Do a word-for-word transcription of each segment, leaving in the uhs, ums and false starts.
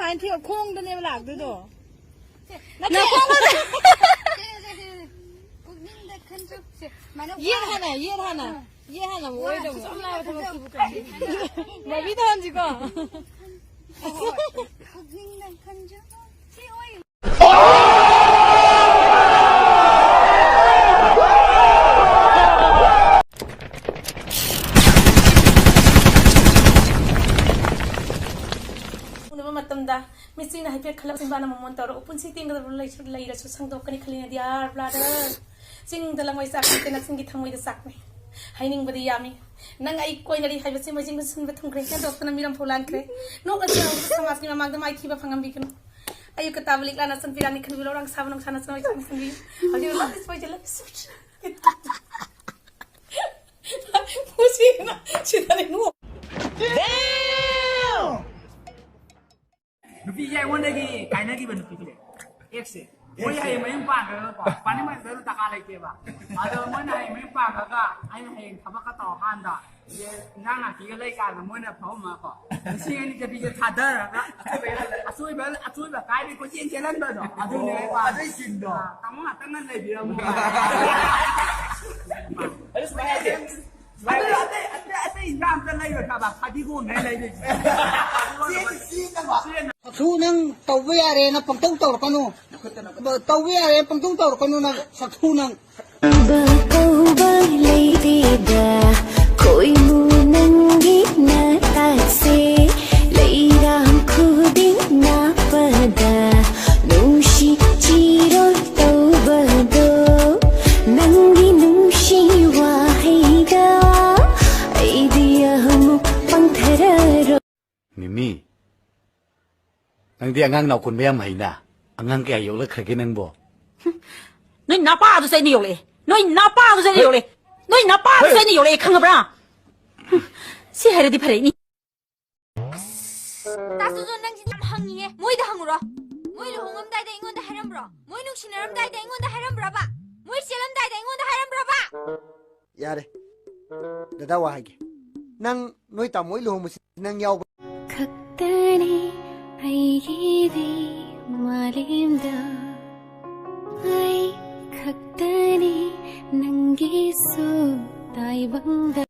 line ꯊꯤꯕ ꯈꯣꯡꯗꯅꯦꯕ ꯂꯥꯛꯇꯣꯏꯗꯣ꯫ ꯅꯠꯇꯦ꯫ ꯅꯈꯣꯡꯗ꯫ ꯁꯦ, ꯁꯦ, ꯁꯦ, ꯁꯦ꯫ ꯄꯨꯛꯅꯤꯡꯗ ꯈꯟꯖꯧ꯫ ꯁꯦ, ꯁꯨꯃꯥꯏꯅ ꯌꯦꯠ ꯋꯥ-, ꯍꯥꯟꯅ, ꯌꯦꯠ ꯍꯥꯟꯅ꯫ ꯑꯥ꯫ ꯌꯦꯠ ꯍꯥꯟꯅ ꯑꯃꯨꯛ ꯋꯥ ꯑꯣꯏꯗꯧꯕ꯫ ꯁꯨꯝ ꯂꯥꯎꯕ ꯊꯕꯛꯁꯤꯕꯨ ꯀꯩꯅꯣ? ꯕꯥꯔꯕꯤ ꯇꯧꯍꯟꯁꯤꯀꯣ꯫ ꯍꯣꯏ, ꯍꯣꯏ꯫ ꯄꯨꯛꯅꯤꯡꯗ ꯈꯟꯖꯧ꯫ ꯁꯤ ꯑꯣꯏ꯫ ꯎꯅꯕ ꯃꯇꯝꯗ ꯃꯤꯆꯤꯅ ꯍꯥꯏꯐꯦꯠ ꯈꯜꯂꯛ ꯆꯤꯟꯕꯥꯅ ꯃꯃꯣꯟ ꯇꯧꯔꯛꯎ꯫ ꯄꯨꯟꯁꯤ ꯇꯦꯡꯒꯗꯕ ꯂꯩꯁꯨ, ꯂꯩꯔꯁꯨ ꯁꯪꯗꯣꯛꯀꯅꯤ ꯈꯜꯂꯤꯅ dear brother꯫ ꯆꯤꯡꯗ ꯂꯪꯋꯥꯏ ꯆꯥꯛ ꯅꯠꯇꯦ, ꯅꯆꯤꯟꯒꯤ ꯊꯃꯣꯏꯗ ꯆꯥꯛꯅꯤ꯫ ꯍꯥꯏꯅꯤꯡꯕꯗꯤ ꯌꯥꯝꯃꯤ꯫ ꯅꯪ ꯑꯩ ꯀꯣꯏꯅꯔꯤ ꯍꯥꯏꯕꯁꯤ ꯃꯣꯏꯖꯤꯡ ꯁꯤꯟꯕ ꯊꯨꯡꯈ꯭ꯔꯦ꯫ ꯍꯦꯟꯗꯣꯛꯇꯅ ꯃꯤꯔꯝ ꯐꯥꯎ ꯂꯥꯟꯈ꯭ꯔꯦ꯫ ꯅꯣꯛꯂꯁꯨ ꯁꯃꯥꯖꯀꯤ ꯃꯃꯥꯡꯗ ꯃꯥꯏꯊꯤꯕ ꯐꯪꯍꯟꯕꯤꯒꯅꯨ꯫ ꯑꯌꯨꯛꯀ ꯇꯥꯕ ꯂꯤꯛꯂꯥꯅ ꯆꯟꯕꯤꯔꯥꯅꯤ ꯈꯟꯕꯤꯌꯨ꯫ ꯂꯧꯔꯥꯡ ꯁꯥꯕ ꯅꯨꯡꯁꯥꯅ ꯆꯪꯂꯛꯏ ꯈꯟꯕꯤꯌꯨ꯫ ꯍꯧꯖꯤꯛ love is poison, love is sweet꯫ ꯄꯨꯟꯁꯤꯅ ꯁꯤꯗꯅꯤ ꯅꯣꯛ꯫ ꯅꯨꯄꯤꯁꯦ ꯑꯩꯉꯣꯟꯗꯒꯤ ꯀꯥꯏꯅꯈꯤꯕ ꯅꯨꯄꯤꯁꯦ, ꯑꯦꯛꯁꯁꯦ꯫ ꯃꯣꯏ ꯍꯌꯦꯡ ꯃꯌꯨꯝ ꯄꯥꯟꯈ꯭ꯔꯒꯀꯣ, ꯄꯥꯅꯤꯡꯃꯟꯕꯗ ꯗꯔꯀꯥꯔ ꯂꯩꯇꯦꯕ꯫ ꯑꯗꯣ ꯃꯣꯏꯅ ꯍꯌꯦꯡ ꯃꯌꯨꯝ ꯄꯥꯟꯈ꯭ꯔꯒ ꯑꯩꯅ ꯍꯌꯦꯡ ꯊꯕꯛꯀ ꯇꯧꯔꯀꯥꯟꯗ, ꯏꯟꯖꯥꯡ ꯅꯥꯄꯤꯒ ꯂꯩꯀꯥꯟꯗ ꯃꯣꯏꯅ ꯐꯝꯃꯒꯀꯣ, ꯂꯤꯁꯤꯡ ꯑꯅꯤ ꯆꯠꯄꯤꯁꯦ ꯊꯥꯗꯔꯒ ꯑꯆꯣꯏꯕ, ꯑꯆꯣꯏꯕ ꯀꯥꯏꯕꯩ ꯀꯣꯏꯆꯦꯟ ꯆꯦꯜꯍꯟꯕꯗꯣ, ꯑꯗꯨꯅꯦ ꯑꯩ ꯄꯥꯝꯃꯤꯁꯦ꯫ ꯑꯗꯨꯏ ꯁꯤꯟꯗꯣ꯫ ꯑꯥ, ꯇꯥꯃꯣ ꯉꯥꯛꯇꯪꯒ ꯂꯩꯕꯤꯔꯝꯃꯣ꯫ ꯑꯗꯨ ꯁꯨꯃꯥꯏꯅ ꯍꯥꯏꯁꯦ꯫ ꯑꯇꯩ, ꯑꯇꯩ, ꯑꯇꯩ, ꯑꯇꯩ ꯏꯟꯖꯥꯡ ꯑꯝꯇ ꯂꯩꯔꯣꯏ ꯍꯥꯏꯕ, ꯐꯗꯤꯒꯣꯝꯅꯦ ꯂꯩꯗꯣꯏꯁꯦ꯫ ꯆꯦꯟ-, ꯆꯦꯟꯅꯕ꯫ ꯁꯥꯊꯨ, ꯅꯪ ꯇꯧꯕ ꯌꯥꯔꯦꯅ ꯄꯪꯇꯧ ꯇꯧꯔꯛꯀꯅꯨ꯫ ꯇꯧꯕ ꯌꯥꯔꯦ ꯄꯪꯇꯧ ꯇꯧꯔꯛꯀꯅꯨ ꯅꯪ, ꯁꯥꯊꯨ ꯅꯪ꯫ ꯀꯧꯕ ꯀꯧꯕ ꯂꯩꯇꯦꯗ, ꯈꯣꯏꯃꯨ ꯅꯪꯒꯤ ꯅꯇꯥꯛꯁꯦ, ꯂꯩꯔꯥꯡ ꯈꯨꯗꯤꯡ ꯅꯥꯞꯄꯗ, ꯅꯨꯡꯁꯤ ꯆꯤꯔꯣꯜ ꯇꯧꯕꯗꯣ, ꯅꯪꯒꯤ ꯅꯨꯡꯁꯤ ꯋꯥꯍꯩꯗ, ꯑꯩꯗꯤ ꯑꯃꯨꯛ ꯄꯪꯊꯔꯔꯣꯏ꯫ ꯃꯤꯃꯤ, ꯅꯪꯗꯤ ꯑꯉꯥꯡ ꯅꯥꯎꯀꯨꯟꯕ ꯌꯥꯝ ꯍꯩꯅ꯫ ꯑꯉꯥꯡ ꯀꯌꯥ ꯌꯣꯛꯂꯛꯈ꯭ꯔꯒꯦ ꯅꯪꯕꯣ? ꯅꯣꯏ ꯅꯄꯥꯗꯨꯁꯨ ꯑꯩꯅ ꯌꯣꯛꯂꯛꯑꯦ꯫ ꯅꯣꯏ ꯅꯄꯥꯗꯨꯁꯨ ꯑꯩꯅ ꯍꯣꯏ꯫ ꯌꯣꯛꯂꯛꯑꯦ꯫ ꯅꯣꯏ ꯅꯄꯥꯗꯨꯁꯨ ꯍꯣꯏ꯫ ꯑꯩꯅ ꯌꯣꯛꯂꯛꯑꯦ, ꯈꯪꯉꯕ꯭ꯔꯥ? ꯁꯤ ꯍꯥꯏꯔꯗꯤ ꯐꯔꯛꯏꯅꯤ꯫ ꯑꯁ, ꯇꯥ ꯖꯣꯟꯖꯣꯟ, ꯅꯪꯁꯤ ꯌꯥꯝ ꯍꯪꯉꯤꯍꯦ꯫ ꯃꯣꯏꯗ ꯍꯪꯉꯨꯔꯣ꯫ ꯃꯣꯏ ꯂꯨꯍꯣꯡꯉꯝꯗꯥꯏꯗ ꯑꯩꯉꯣꯟꯗ ꯍꯥꯏꯔꯝꯕ꯭ꯔꯣ? ꯃꯣꯏ ꯅꯨꯡꯁꯤꯅꯔꯝꯗꯥꯏꯗ ꯑꯩꯉꯣꯟꯗ ꯍꯥꯏꯔꯝꯕ꯭ꯔꯕ? ꯃꯣꯏ ꯆꯦꯜꯂꯝꯗꯥꯏꯗ ꯑꯩꯉꯣꯟꯗ ꯍꯥꯏꯔꯝꯕ꯭ꯔꯕ? ꯌꯥꯔꯦ꯫ ꯗꯗꯥ, ꯋꯥ ꯍꯥꯏꯒꯦ꯫ ꯅꯪ ꯅꯣꯏ ꯇꯥꯃꯣ ꯍꯣꯏ ꯂꯨꯍꯣꯡꯕꯁꯤ ꯅꯪ ꯌꯥꯎꯕ? ꯈꯛꯇꯅꯤ ꯑꯩ ꯃꯥꯂꯦꯝꯗ ꯑꯩ ꯈꯛꯇꯅꯤ ꯅꯪꯒꯤꯁꯨ ꯇꯥꯏꯕꯪꯗ꯫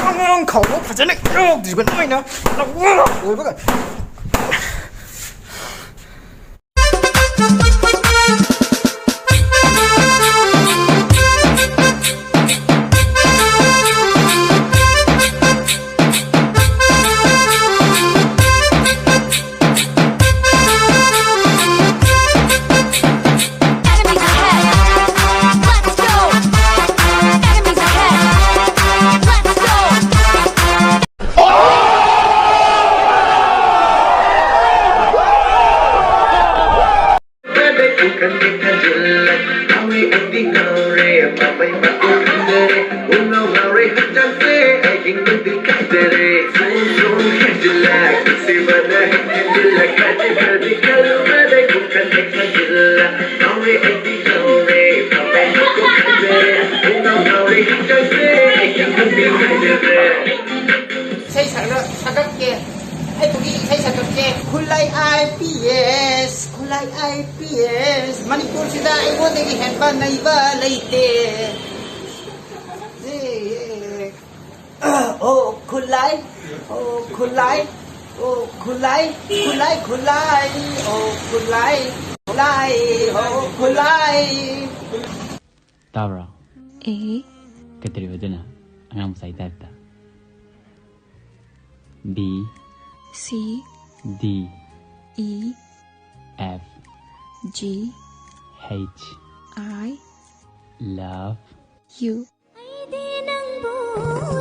ꯑꯉꯥꯡ ꯈꯥꯎꯕ ꯐꯖꯅ ꯌꯥꯎꯗ꯭ꯔꯤꯕ ꯅꯣꯏꯅ ꯂꯣꯏꯕꯒ꯫ ꯏꯁꯩ ꯁꯛꯂ-, ꯁꯛꯂꯛꯀꯦ꯫ ꯑꯩꯕꯨꯒꯤ ꯏꯁꯩ ꯁꯛꯂꯛꯀꯦ꯫ ꯈꯨꯠꯂꯥꯏ ꯑꯥꯏ ꯄꯤ ꯑꯦꯁ, ꯈꯨꯠꯂꯥꯏ ꯑꯥꯏ ꯄꯤ ꯑꯦꯁ꯫ ꯃꯅꯤꯄꯨꯔꯁꯤꯗ ꯑꯩꯉꯣꯟꯗꯒꯤ ꯍꯦꯟꯕ ꯅꯩꯕ ꯂꯩꯇꯦ꯫ ꯑꯦ, ꯑꯦ, ꯑꯦ꯫ ꯑꯣ ꯈꯨꯠꯂꯥꯏ, ꯑꯣ ꯈꯨꯠꯂꯥꯏ, ꯑꯣ ꯈꯨꯠꯂꯥꯏ, ꯈꯨꯠꯂꯥꯏ, ꯈꯨꯠꯂꯥꯏ, ꯑꯣ ꯈꯨꯠꯂꯥꯏ, ꯈꯨꯠꯂꯥꯏ, ꯑꯣ ꯈꯨꯠꯂꯥꯏ꯫ ꯇꯥꯕ꯭ꯔꯣ? ꯑꯦ꯫ ꯀꯩꯗꯧꯔꯤꯕ ꯑꯗꯨꯅ? ꯑꯉꯥꯡ ꯃꯆꯥꯒꯤ ꯇꯥꯏꯞꯇ꯫ B C D E F G H I love you. ꯑꯩꯗꯤ ꯅꯪꯕꯨ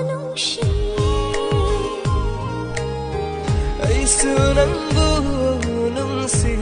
ꯅꯨꯡꯁꯤ꯫ ꯑꯩꯁꯨ ꯅꯪꯕꯨ ꯅꯨꯡꯁꯤ꯫